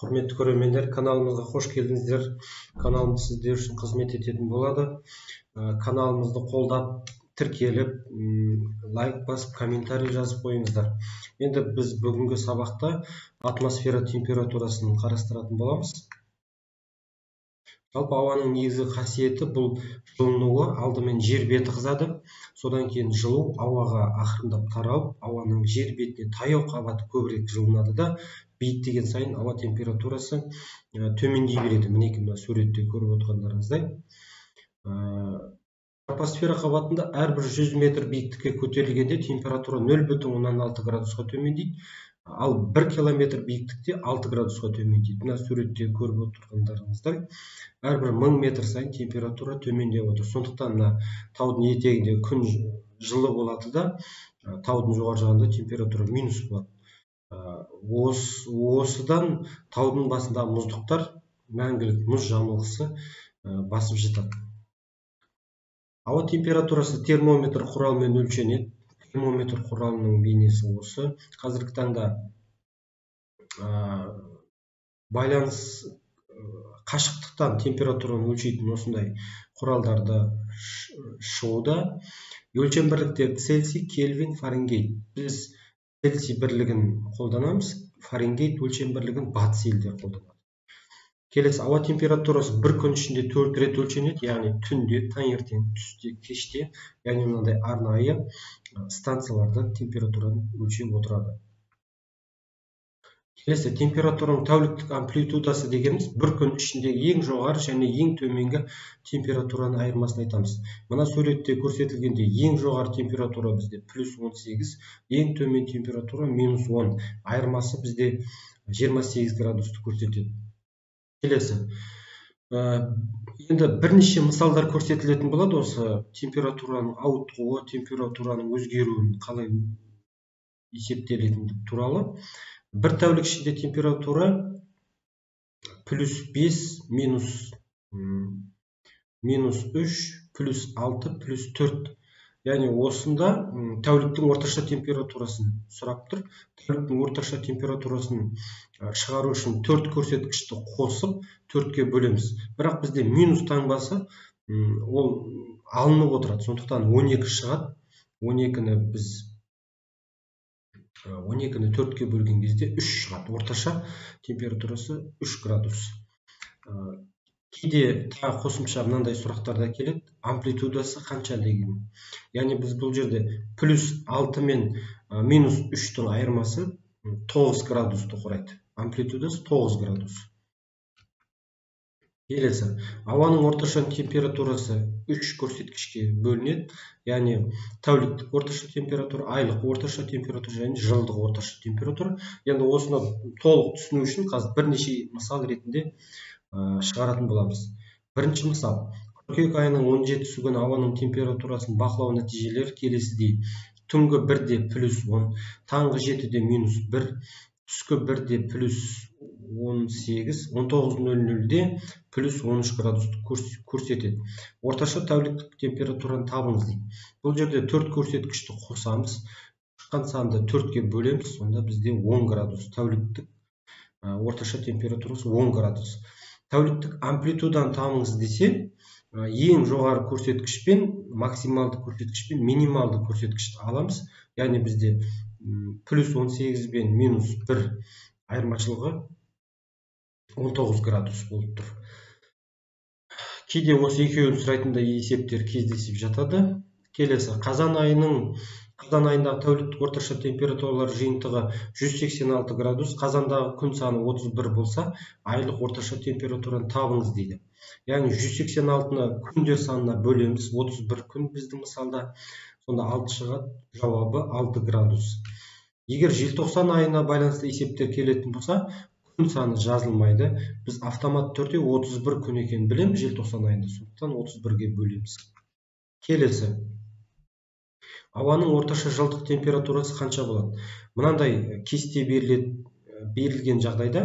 Құрметті көрермендер, каналымызға қош келдіңіздер. Каналымыз сіздер үшін қызмет ететін болады. Каналымызды қолдап, тіркеліп, лайк басып, комментарий жазып қойыңыздар. Енді біз бүгінгі сабақта атмосфера температурасын қарастыратын боламыз. Жалпы ауаның негізгі қасиеті бұл жылынуы. Алдымен жер беті қызады, содан кейін жылу ауаға ақырындап таралып, ауаның жер бетіне таяу қабаты көбірек жылынады да, биіктеген сайын ауа температурасы төмендей береді. Мінекей мына суретте көріп отырғандарыңыздай. Тропосфера қабатында әрбір 100 метр биіктікке көтерілгенде температура 0,6 градусқа төмендейді, ал 1 километр биіктікте 6 градусқа төмендейді. Мына суретте көріп отырғандарыңыздай, әрбір 1000 метр сайын температура төмендеп отыр. Сондықтан мына таудың етегінде күн жылы болады да, таудың жоғары жағында температура минус болады. Осыдан таудың басындағы мұздықтар мәңгілік мұз жамылғысы басып жатады. Ауа температурасы термометр құралымен өлшенеді. Термометр құралының бейнесі осы. Қазіргі таңда байланыс қашықтықтан температураны өлшейтін осындай құралдарды шығуда. Өлшем бірліктері Цельсий, Кельвин, Фаренгейт. Біз Цельсий бірлігін қолданамыз, Фаренгейт өлшем бірлігін батыс елдер қолданады. Келесі, ауа температурасы бір күн ішінде 4 рет өлшенеді, яғни түнде, таңертең, түсте, кеште, яғни мынандай арнайы станцияларда температураны өлшеп отырады. Келесі, температураның тәуліктік амплитудасы дегеніміз бір күн ішінде ең жоғары және ең төменгі температураның айырмасын айтамыз. Мына суретте көрсетілгенде ең жоғары температура бізде плюс 18, ең төмен температура минус 10. Айырмасы бізде 28 градусты көрсетеді. Келесі, енді бірнеше мысалдар көрсетілетін болады осы температураның ауытқуы, температураның өзгеруін қалай есептелетіндігі туралы. Бір тәулік ішінде температура плюс 5, минус 3, плюс 6, плюс 4. Яғни осында тәуліктің орташа температурасын сұрап тұр. Тәуліктің орташа температурасын шығару үшін 4 көрсеткішті қосып 4-ке бөлеміз. Бірақ бізде минус таңбасы ол алынып отырады. Сондықтан 12 шығады. 12-ні біз 12-ні 4-ке бөлген кезде 3 шығады. Орташа температурасы 3 градус. Кейде тағы қосымша мынандай сұрақтар да келеді. Амплитудасы қанша деген. Яғни біз бұл жерде плюс 6 мен минус 3-тің айырмасы 9 градусты құрайды. Амплитудасы 9 градус. Келесі, ауаның орташа температурасы 3 көрсеткішке бөлінеді. Яғни тәуліктік орташа температура, айлық орташа температура және жылдық орташа температура. Енді осыны толық түсіну үшін қазір бірнеше мысал ретінде шығаратын боламыз. Бірінші мысал. Қыркүйек айының 17-сі күні ауаның температурасын бақылау нәтижелері келесідей. Түнгі 1-де плюс 10, таңғы 7-де минус 1, түскі 1-де плюс 18, 19:00-де плюс 13 градусты көрсетеді. Орташа тәуліктік температураны табыңыз дейді. Бұл жерде 4 көрсеткішті қосамыз. Шыққан санды 4-ке бөлеміз, сонда бізде 10 градус. Тәуліктік орташа температурасы 10 градус. Тәуліктік амплитуданы табыңыз десе, ең жоғары көрсеткішпен, максималды көрсеткішпен минималды көрсеткішті аламыз. Яғни бізде плюс 18 бен минус 1 айырмашылығы 19 градус болып тұр. Кейде осы екеуін сұрайтындай есептер кездесіп жатады. Келесі, қазан айындағы тәуліктік орташа температуралар жиынтығы 186 градус, қазандағы күн саны 31 болса, айлық орташа температураны табыңыз дейді. Яғни 186-ны күндер санына бөлеміз, 31 күн біздің мысалда, сонда 6 шығады, жауабы 6 градус. Егер желтоқсан айына байланысты есептер келетін болса, күн саны жазылмайды. Біз автомат түрде 31 күн екенін білеміз желтоқсан айында, сондықтан 31-ге бөлеміз. Келесі, ауаның орташа жылдық температурасы қанша болады? Мынандай кесте берілген жағдайда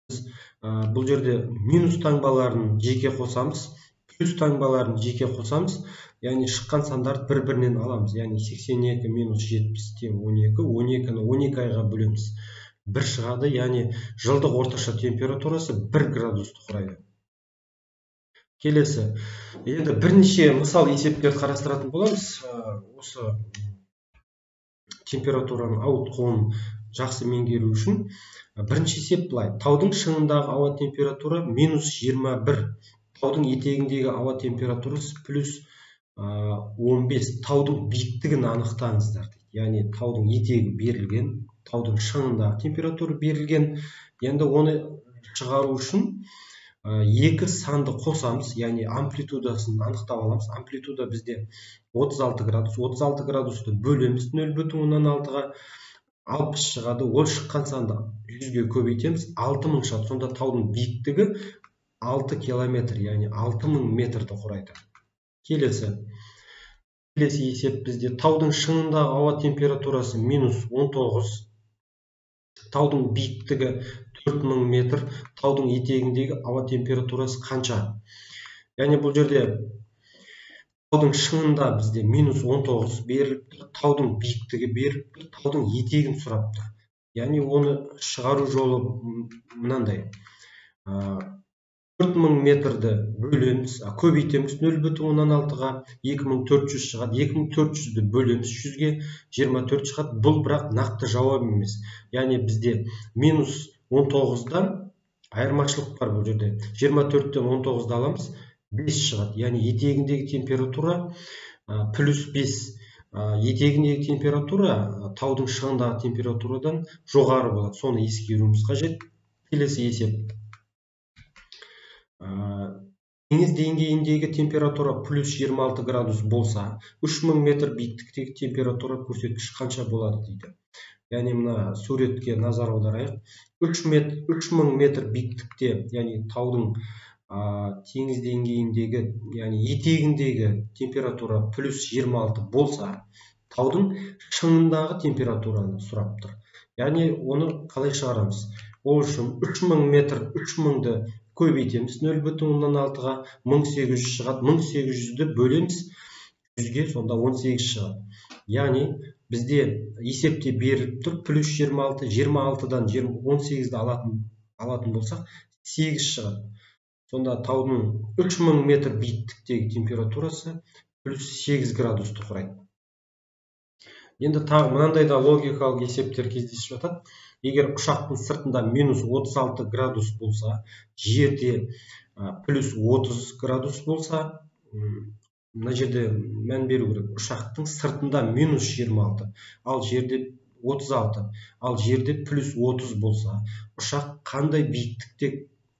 біз бұл жерде минус таңбаларын жеке қосамыз, плюс таңбаларын жеке қосамыз, яғни шыққан сандарды бір-бірінен аламыз. Яғни 82 минус 70 тең 12, 12-ні 12 айға бөлеміз. 1 шығады, яғни жылдық орташа температурасы 1 градусты құрайды. Келесі, енді бірнеше мысал есептерді қарастыратын боламыз. Осы температураның ауытқуын жақсы меңгеру үшін бірінші есеп былай. Таудың шыңындағы ауа температура минус 21, таудың етегіндегі ауа температурасы плюс 15. Таудың биіктігін анықтаңыздар дейді. Яғни таудың етегі берілген, таудың шыңындағы температура берілген. Енді оны шығару үшін екі санды қосамыз, яғни амплитудасын анықтап аламыз. Амплитуда бізде 36 градус. 36 градусты бөлеміз 0,6-ға, 60 шығады. Ол шыққан санды 100-ге көбейтеміз, 6000 шығады. Сонда таудың биіктігі 6 километр, яғни 6000 метрді құрайды. Келесі есеп бізде таудың шыңындағы ауа температурасы минус 19, таудың биіктігі 4000 метр, таудың етегіндегі ауа температурасы қанша? Яғни бұл жерде таудың шыңында бізде минус 19 беріліп тұр, таудың биіктігі беріліп тұр, таудың етегін сұрап тұр. Яғни оны шығару жолы мынандай. 4000 метрді бөлеміз, көбейтеміз 0,6-ға, 2400 шығады. 2400-ді бөлеміз 100-ге, 24 шығады. Бұл бірақ нақты жауап емес. Яғни бізде минус 19-дан айырмашылық бар бұл жерде. 24-тен 19-ды аламыз, 5 шығады. Яғни етегіндегі температура плюс 5. Етегіндегі температура таудың шыңындағы температурадан жоғары болады. Соны ескеруіміз қажет. Келесі есеп. Теңіз деңгейіндегі температура плюс 26 градус болса, 3000 метр биіктіктегі температура көрсеткіші қанша болады дейді. Яғни мына суретке назар аударайық. 3000 метр биіктікте, яғни таудың теңіз деңгейіндегі, яғни етегіндегі температура плюс 26 болса, таудың шыңындағы температураны сұрап тұр. Яғни оны қалай шығарамыз? Ол үшін 3000 метр, 3000-ды көбейтеміз 0,6-ға, 1800 шығады. 1800-ді бөлеміз 100-ге, сонда 18 шығады. Яғни бізде есепте беріліп тұр плюс 26, 26-дан 18-ді алатын болсақ 8 шығады. Сонда таудың 3000 метр биіктіктегі температурасы плюс 8 градусты құрайды. Енді тағы мынандай да логикалық есептер кездесіп жатады. Егер ұшақтың сыртында минус 36 градус болса, жерде плюс 30 градус болса, мына жерде мән беру керек. Ұшақтың сыртында минус 26, ал жерде 36, ал жерде плюс 30 болса, ұшақ қандай биіктікте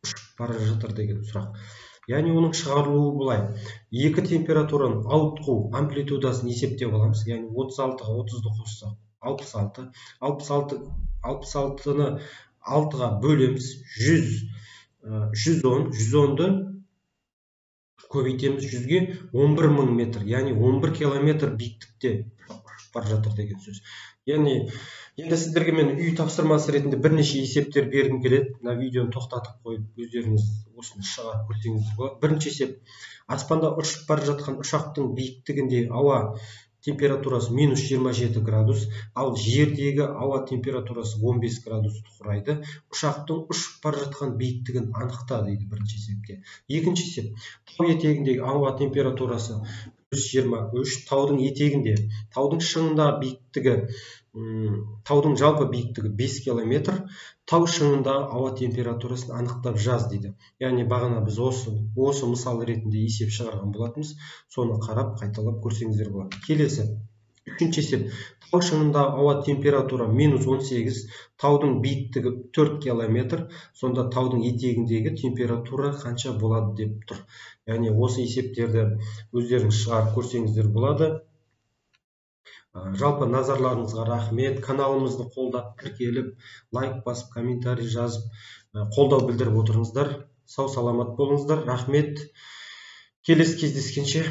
ұшып бара жатыр деген сұрақ. Яғни оның шығарылуы былай. Екі температураның ауытқу амплитудасын есептеп аламыз. Яғни 36-ға 30-ды қоссақ 66, 66-ны 6-ға бөлеміз, 100, 110, 110-ды көбейтеміз 100-ге, 11000 метр, яғни 11 километр биіктікте ұшып бара жатыр деген сөз. Яғни енді сіздерге мен үй тапсырмасы ретінде бірнеше есептер бергім келеді. Мына видеоны тоқтатып қойып, өздеріңіз осыны шығарып көрсеңіз болады. Бірінші есеп. Аспанда ұшып бара жатқан ұшақтың биіктігінде ауа температурасы минус 27 градус, ал жердегі ауа температурасы 15 градусты құрайды. Ұшақтың ұшып бара жатқан биіктігін анықта дейді бірінші есепте. Екінші есеп. Тау етегіндегі ауа температурасы плюс 23, таудың етегінде, таудың шыңындағы биіктігі, таудың жалпы биіктігі 5 километр, тау шыңындағы ауа температурасын анықтап жаз дейді. Яғни бағана біз осы мысал ретінде есеп шығарған болатынбыз. Соны қарап қайталап көрсеңіздер болады. Келесі үшінші есеп. Тау шыңындағы ауа температура минус 18, таудың биіктігі 4 километр, сонда таудың етегіндегі температура қанша болады деп тұр. Яғни осы есептерді өздеріңіз шығарып көрсеңіздер болады. Жалпы назарларыңызға рахмет. Каналымызды қолдап, тіркеліп, лайк басып, комментарий жазып, қолдау білдіріп отырыңыздар. Сау саламат болыңыздар. Рахмет. Келесі кездескенше.